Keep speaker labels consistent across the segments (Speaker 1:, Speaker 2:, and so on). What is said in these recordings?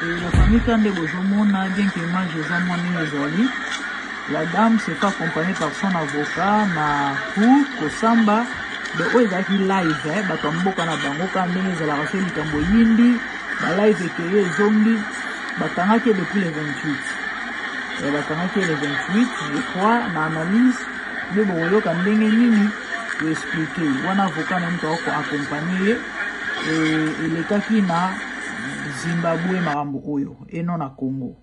Speaker 1: Et la famille Kande bozomona bien que image eza mwa ndenge ezali la dame se fait accompagner par son avocat na cour kosamba donc oyo ezalaki live eh, bato ya mboka na bango kaka ndenge ezalaka soki likambo eyindi ba live ekeye ezongi bakangaki ye depuis le 28 eh, bakangaki ye le 28 je crois na analyse nde bokoyoka ndenge nini koexplike wana avocat na ye moto ako accompagne ye elekaki na Zimbabwe makambo oyo et non na Congo.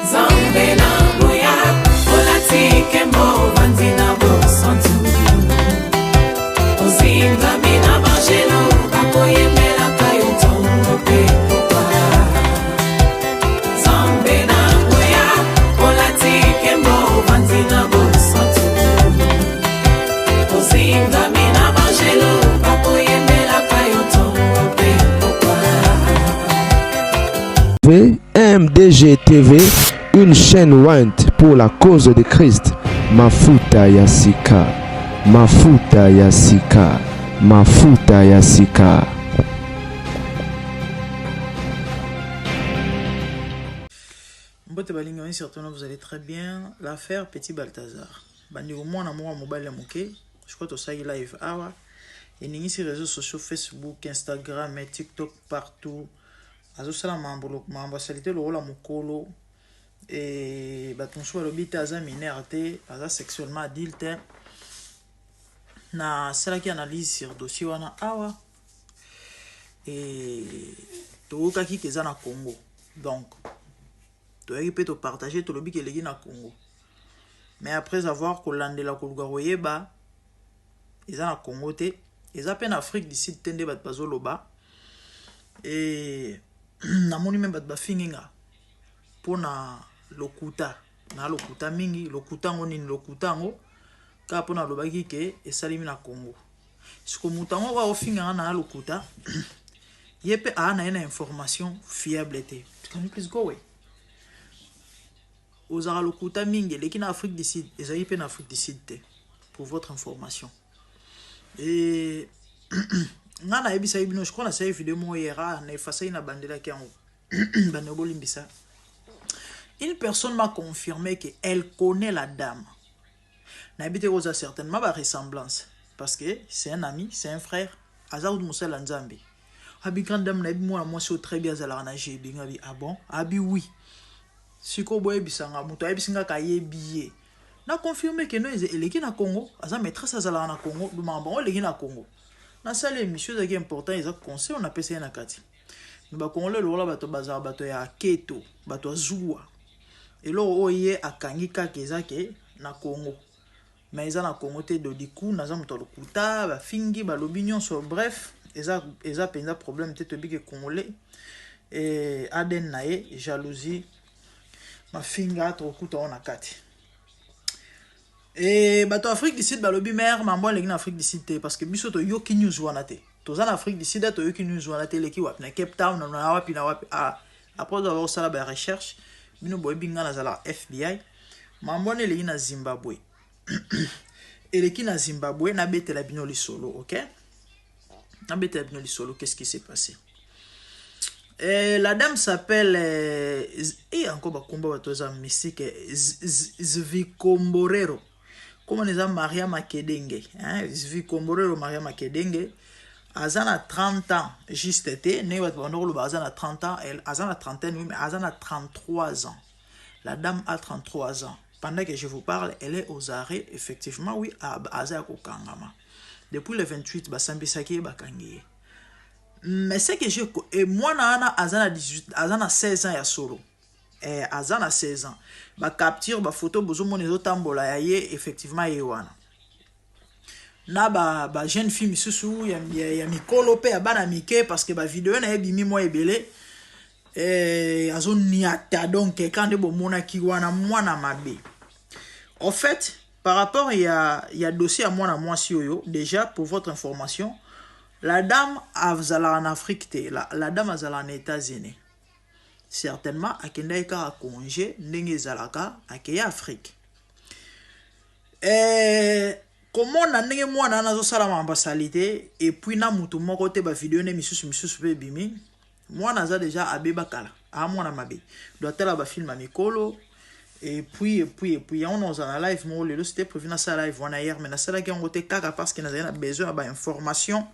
Speaker 2: Nzambe na nguya olati nkembo ovandi na bosantu ozingami na banjelu bakoyembelaka yo ntongo mpe pokwa Nzambe na nguya olati nkembo ovandi na bosantu ozingami na banjelu bakoyembelaka yo ntongo mpe pokwa
Speaker 3: MDG TV, une chaîne ointe pour la cause de Christ. Mafuta ya sika, mafuta ya sika, mafuta ya sika.
Speaker 1: Mbote balingi certainement vous allez très bien. L'affaire Petit Balthazar. Bandeko mwana moko ya mobali ya moke, je crois tosali live awa. Eningisi réseaux sociaux Facebook, Instagram, TikTok partout. Azosala mambo mambo asali te lokola mokolo. E bato mosusu balobi te aza mineur te, aza sexuellement adulte. Nasalaki analyse sur dossier wana awa. E toyokaki ke eza na Congo. Donc toyaki mpe topartage tolobi ke eleki na Congo. Mais après avoir kolandela koluka koyeba eza na Congo te, eza mpe na Afrique du Sud te nde bato bazoloba. E namoni me bato bafingi nga mpona lokuta na lokuta mingi lokuta yango nini lokuta yango kaka mpona alobaki ke esalemi na Congo. Siko moto yango oyo aofinga nga na lokuta ye mpe aa na ye na information fiable te. Can you please go away? Ozalaka lokuta mingi eleki na Afrique du Sud, ezalaki mpe na Afrique du Sud te pour votre information. Et nga nayebisaki bino, je crois nasali video moko hier, ah, na efasaki na bandelaki yango bandeko bolimbisa. Une personne m'a confirmé que elle connaît la dame. Nayebi te koza certainement ba ressemblance parce que c'est un ami, c'est un frère, aza kutu mosali ya Nzambe. Abi grande dame nayebi mwana mwasi oyo très bien azalaka na GB. Ngabi ah bon? Abi oui. Sikoyo boyebisa nga moto ayebisi nga kayebi ye. Na confirme ke no eleki na Congo, aza maîtresse azalaka na Congo, makambo yango eleki na Congo. Nasali émission ezalaki important, eza conseil napesa ye na kati. Mais ba Congolais lokola bato bazala bato ya keto, bato ya zuwa. Eloko oyo ye akangi kaka eza ke na Congo. Mais eza na Congo te dodiku, naza moto ya lokuta, bafingi, balobi nyonso, bref, eza eza mpenza problème te toyebi ke Congolais eh, ADN na ye jalousie mafinga tokokuta yango na kati. E bato ya Afrique du Sud balobi mare mambo aleki na Afrique du Sud te parce que biso toyoki news wana te. Toza na Afrique du Sud toyoki news wana te eleki wapi na Cape Town na wapi na wapi. Ah, après avoir kosala ba recherche bino boyebi nga nazala FBI mambo wana eleki na Zimbabwe. Eleki na Zimbabwe nabetela bino lisolo, ok? Nabetela bino lisolo, qu'est-ce qui s'est passé? La dame s'appelle et encore bakomba bato eza mystique Zvikomborero. Comment eza Maria Makedenge, hein? Zvikomborero Maria Makedenge aza na 30 ans juste te ndenge bato banda koloba aza na 30 ans, elle aza na trentaine oui, mais aza na 33 ans. La dame a 33 ans. Pendant que je vous parle, elle est aux arrêts effectivement oui, aza ya kokangama. Depuis le 28 basambisaki ye bakangi ye. Mais ce que j'ai et mwana wana aza na 18 aza na 16 ans ya solo. Eh, aza na 16 ans. Ba capture ba photo bozomona ezotambola ya ye effectivement ye wana. Na ba ba jeune fille misusu ya, ya, ya mikolo pe ya bana mike parce que ba video na ye bimi mwa ebele. Eh, azoniata donc quand nde bomonaki wana mwana mabe. En fait, par rapport ya ya dossier ya mwana mwasi oyo, déjà pour votre information, la dame azalaka na Afrique te, la dame azalaka na États-Unis. Certainement akendaki kaka congé ndenge ezalaka akei Afrique. Eh, Komona ndenge mwana wana azosala makambo ya salite, et puis na mutu moko te, bavideo nde misusu misusu mpe ebimi. Mwana aza deja abeba kala, aa mwana mabe, do atala bafilm ya mikolo. Et puis yango naozala na live moko lelo. C'était prévu nasala live wana hier, mais nasalaki yango te kaka parce que nazali na besoin ya bainformation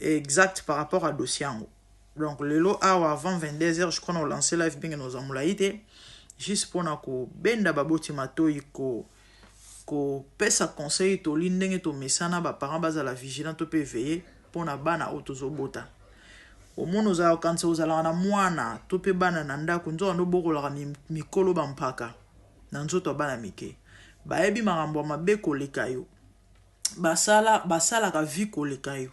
Speaker 1: exacte par rapport à dossier yango. Donc lelo awa, avant 22 heures, je crois, na olancer live ndenge naoza molai te, juste mpona kobenda baboti matoi, ko kopesa conseil, toli ndenge tomesana, baparent bazala vigilant to mpe veille mpona bana oyo tozobota. Omoni, ozala kokanisa ozalaka na mwana to mpe bana na ndako, nzoka nde obokolaka mikolo bampaka na nzoto ya bana mike. Bayebi makambo ya mabe koleka yo, basala basalaka vie koleka yo.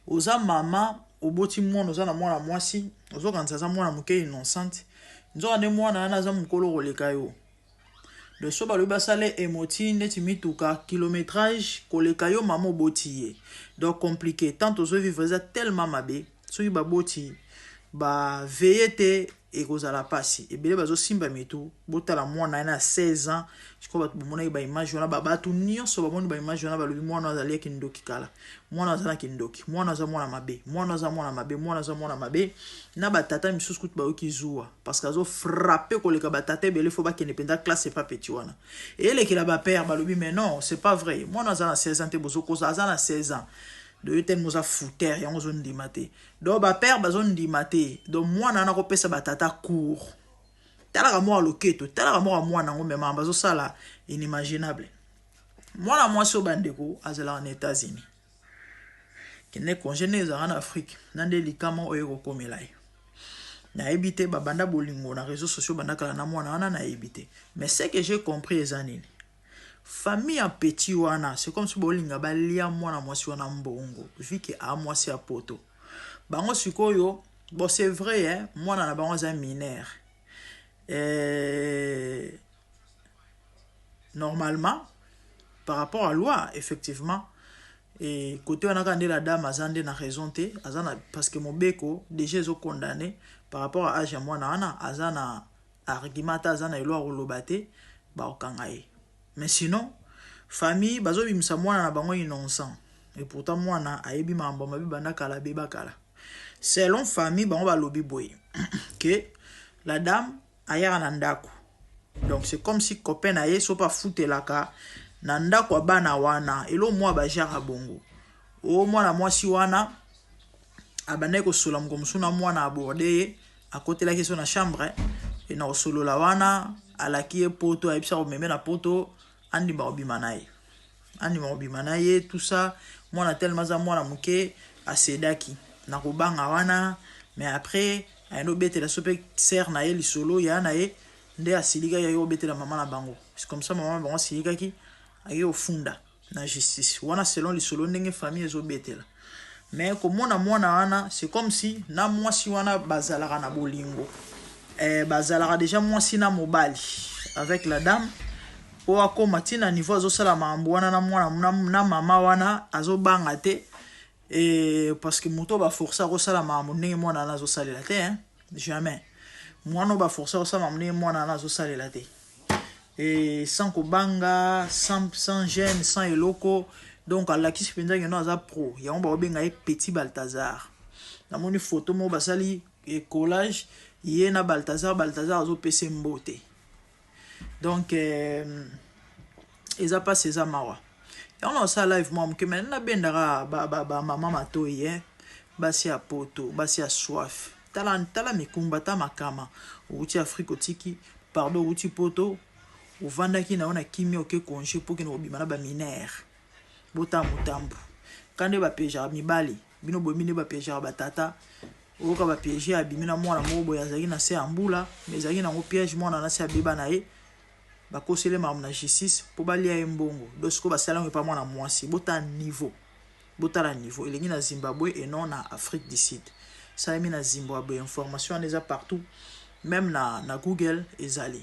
Speaker 1: Oza mama, oboti mwana, oza na mwana mwasi, ozokanisa aza mwana moke, innocente, nzoka nde mwana wana aza mokolo koleka yo. Donc so balobi basala emoti neti mituka, kilométrage koleka yo mama oboti ye. Donc compliqué, tant tozovivre eza tellement mabe. Soki baboti baveye te, ekozala mpasi. Ebele bazosimba mitu. Botala mwana ye na 16 ans. Je crois bato bamonaki baimage wana, bato nyonso bamoni baimage wana, balobi mwana azali ya kindoki kala, mwana aza na kindoki, mwana aza mwana mabe, mwana aza mwana mabe, mwana aza mwana mabe. Na batata misusu kutu bayoki zuwa parce que azofrappe koleka batata ebele. Fo bakende mpenza classe epa petit wana, eyelekela bapère. Balobi: "Mais non, c'est pas vrai, mwana aza na 16 ans te, bozokoza, aza na 16 ans." Do yo telema, oza fouter, yango ozondima te. Donc bapère bazondima te. Donc mwana wana akopesa batata cours. Talaka mwa loketo, talaka mwa mwana yango, mema bazosala inimaginable. Mwana mwasi oyo, bandeko, azalaka na États-Unis, kende congé nde ezalaka na Afrique na nde likama oyo ekokomela ye, nayebi te. Babanda bolingo na réseaux sociaux, banda kala na mwana wana, nayebi te. Mais ce que j'ai compris eza nini? Famille ya petit wana, c'est comme si bolinga balia mwana mwasi wana mbongo, vu que aa mwasi ya poto. Bango sikoyo, bon, c'est vrai, hein, mwana na bango aza mineur. Normalement, par rapport à loi, effectivement, et côté wana kaka nde la dame aza nde na raison te, aza na, parce que mobeko déjà ezocondamner par rapport à âge ya mwana wana. Aza na argument te, aza na eloko ya koloba te, bakokanga ye. Mais sinon, famille bazobimisa mwana na bango innocent, et pourtant mwana ayebi makambo mabe banda kala, abeba kala. Selon famille, bango balobi boye ke la dame ayaka na ndako, donc c'est comme si copain na ye so mpe afutelaka na ndako ya bana wana. Elo mwa bajare bongo o mwana mwasi wana abandaki kosola moko mosusu na mwana, aborde ye, akotelaki so na chambre e na kosolola wana, alaki ye poto, ayebisa komeme na poto, andima kobima na ye, andima kobima na ye, tout ça. Mwana telema aza mwana moke, asedaki na kobanga wana. Mais après, ayandi obetela so mpe sœur na ye lisolo ya na ye nde asilikaki, ayaki kobetela mama na bango. C'est comme ça mama na bango asilikaki, ayaki kofunda na justice wana, selon lisolo ndenge famille ezobetela. Mais komona mwana wana, c'est comme si na mwasi wana bazalaka na bolingo, bazalaka déjà mwasi na mobali avec la dame, po akóma ntina niveau azosala makambo wana na mwana na mama wana, azobanga te. Parce que moto baforce akosala makambo ndenge mwana wana azosalela te, hein? Jamais mwana oyo baforce akosala makambo ndenge mwana wana azosalela te, e sans kobanga, sans gêne, sans eloko. Donc alakisi mpenza keno aza pro. Yango bakobenga ye Petit Baltazar. Namoni photo moko basali collage, ye na Baltazar, Baltazar azopesa mbote. Donc eza mpasi, eza mawa. Yango na osala live mwa moke, me nabendaka bamama matoi, basi ya poto, basi ya soif. Tala, tala mikumba ta makama. Outi Afrique, otiki, pardon, outi poto, ovandaki na yo na kimia, oke congé mpo okende kobima na bamineur. Botala motambu ka nde bapiégeaka mibali. Bino boyebi nde bapiégeaka batata. Oyoka bapiége, abimi na mwana moko boye, azalaki na se ya mbula, mais ezalaki nango piège. Mwana na se abeba na ye, bakoseli makambo na justice mpo balia ye mbongo. Donc sikoyo basala yango epa mwana mwasi. Botala niveau, botala niveau. Elengi na Zimbabwe et non na Afrique du Sud, esalemi na Zimbabwe. Information wana eza partout, même na Google ezali.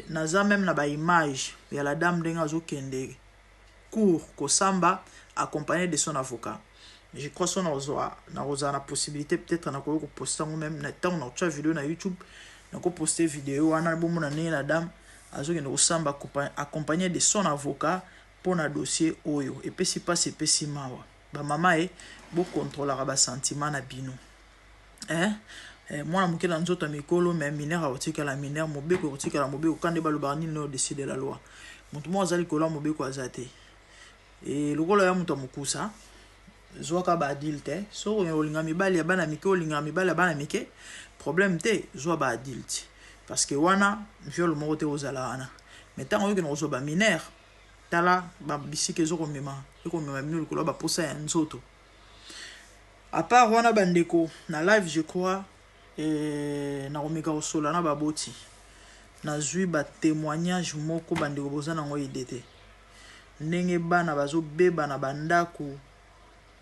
Speaker 1: Naza même na baimage ya la dame ndenge azokende cour kosamba, accompagné de son avocat. Je crois so nakozwa, nakozala na possibilité, peut-être nakoki koposte yango même na ntango nakotia video na YouTube. Nakoposte video wana, bomona ndenge la dame azokende kosamba, accompagné de son avocat. mpo na dossier oyo. Epesi mpasi, epesi mawa. Bamama e, bokontrolaka basentiment na bino, eh? Eh, mwana moke na nzoto ya mikolo, mais mineur akotikala mineur, mobeko ekotikala mobeko. Kande balobaka nini? Au-dessus de la loi, moto moko aza likolo ya mobeko aza te. E lokola ya moto ya mokusa, zwaka baadulte. Soki olinga mibali ya bana mike, olinga mibali ya bana mike, problème te, zwa baadulte, parce que wana viol moko te kozala wana. Mais ntango oyokende kozwa bamineur, tala bisika ezokomema, ekomema bino likolo ya baposa ya nzoto. À part wana, bandeko, na live, je crois, nakomeka kosola na baboti. Nazwi batémoignage moko, bandeko, boza nango idée te ndenge bana bazobeba na bandako.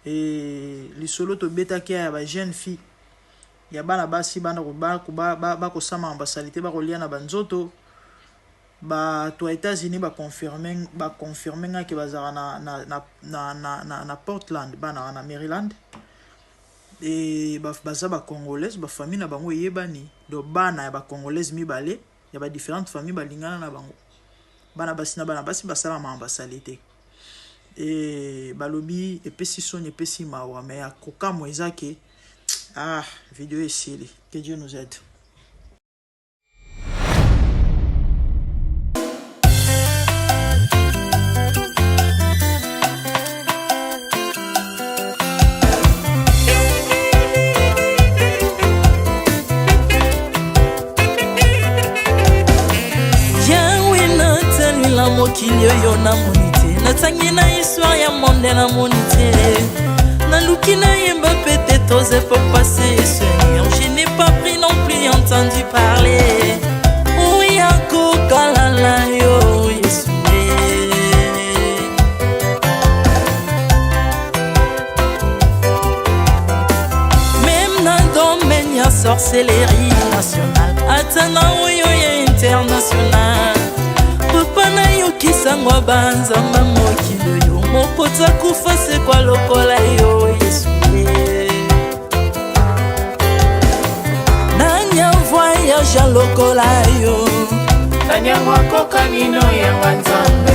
Speaker 1: Lisolo tobetaki ya bajeune fille, ya bana basi, bana bakosama basali te, bakolia na banzoto. Bato ya États-Unis baconfirme nga ke bazalaka na Portland, bana na Maryland, e baza bacongolaise, bafamille na bango eyebani. Donc bana ya bacongolaise mibale ya badifférente famille balingana na bango, bana basi na bana basi, basalamaka basali te. E balobi epesi soni, epesi mawa, mais ya kokamwa eza ke, ah, video esili. Que Dieu nous aide.
Speaker 2: Yawe, natalela mokili oyo, namoni te. Natangi na histoire ya monde, namoni te. Naluki nayemba peut-être aux époques passées, Seigneur, je n'ai pas pris non plus entendu parler oya kokalala yo, Yesu. Même na domaine ya sorcellerie nationale, ata na oyo ya international, papa, nayokisango banzamba mokili oyo, moko takufa sekwa lokola yo, Yesu. Nani avoyage lokola yo?
Speaker 4: Nani yango akoka nino yanga Nzambe?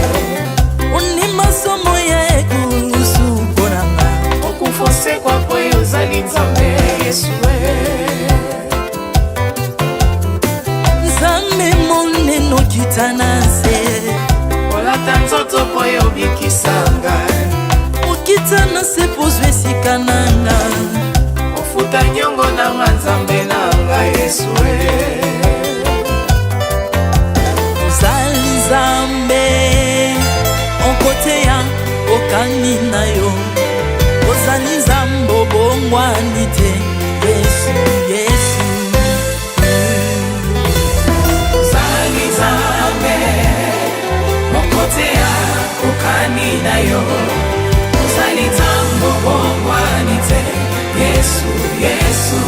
Speaker 2: Ondima somo ya ekulusu mpo na nga.
Speaker 4: Okufa, osekwa po yo ozali Nzambe, Yesu.
Speaker 2: Nzambe monene, okita na nse.
Speaker 4: Olata nzoto po yo obikisa ngai.
Speaker 2: Okita na se po ozwa esika na nga.
Speaker 4: Ofuta nyongo na nga, Nzambe na ngai, Yesu.
Speaker 2: Ozali Nzambe, okoteya okani na yo. Ozali Nzambe, obongwani te, Yesu, Yesu.
Speaker 4: Ozali Nzambe, moko te akokani na yo. Ozali Nzambe, obongwani te, Yesu, Yesu.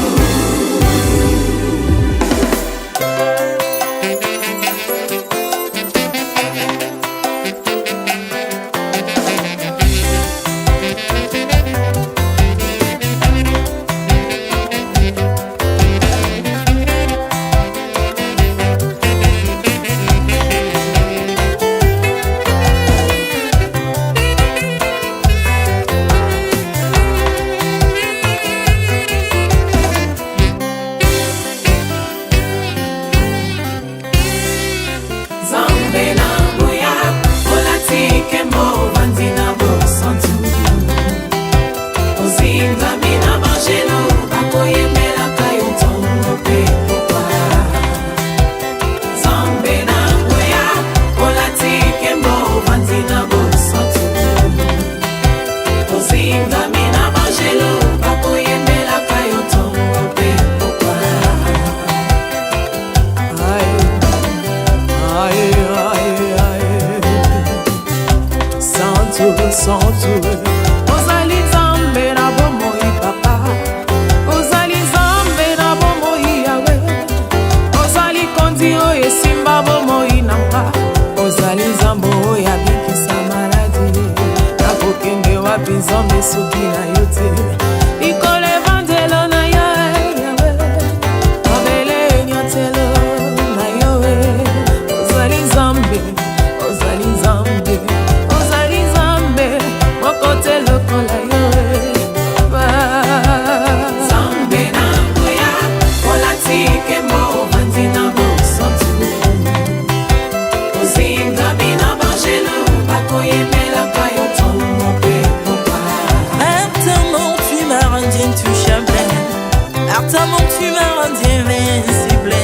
Speaker 2: Ta mort tu m'as rendu invincible.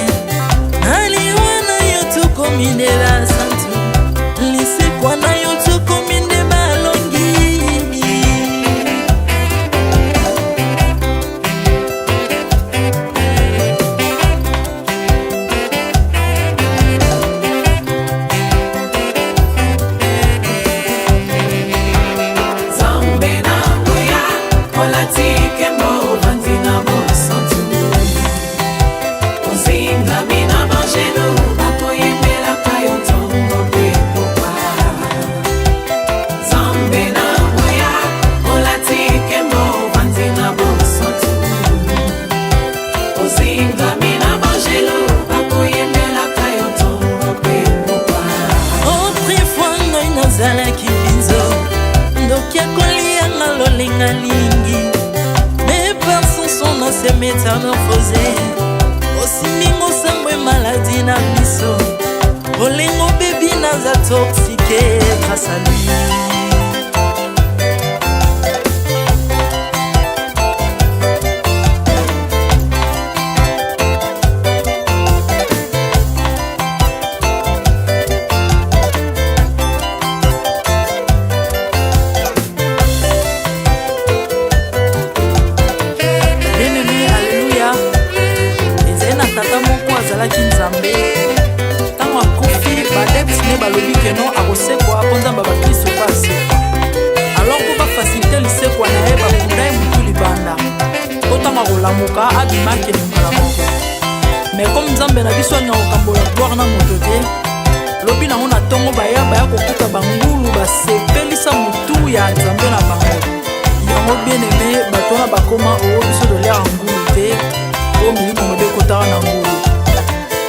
Speaker 2: Na liwa na yo tokomi nde basantu, lisekwa na yo tokomi nde balongi.
Speaker 4: Nzambe na nguya, olati nkembo, ovandi na bosantu, ozingami na banjelu, bakoyembelaka yo ntongo mpe pokwa. Nzambe na nguya, olati nkembo, ovandi na bosantu, ozingami na banjelu, bakoyembelaka yo ntongo mpe pokwa.
Speaker 2: Autrefois ngai nazalaki mbinzo, ndoki akolianga lolenga lingi, mais par son sang na se métamorphose. Osimbingo sango maladi na biso, bolingo bebi, naza toxique grâce à lui.
Speaker 1: Bien-aimé, alleluya. Ezali na tata moko azalaki Nzambe. Ntango akufi, baadeptes ne balobi que non, akosekwa mpo Nzambe ya bakristo mpe asekwa. Alors mpo bafaciliter lisekwa na ye, bakunda ye motu libanda, mpo ntango akolamuka abima, akende mbala moko. Mais comme Nzambe na biso alinga kokambola gloire na moto te, lobi nango na ntongo baya kokuta bangulu basepelisa motu ya Nzambe na bango. Yango, bien-aimé, bato wana bakoma oo biso toliaka ngulu te mpo milimo mabe ekotaka na ngulu.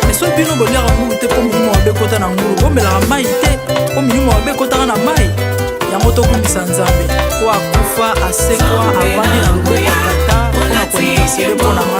Speaker 1: Mais soki bino boliaka ngulu te mpo milimo mabe ekota na ngulu, bomelaka mai te mpo milimo mabe ekotaka na mai. Yango tokumbisa Nzambe po akufa, asekwa, avandi na loboko ya Tata mpona kointercéder mpo na nga.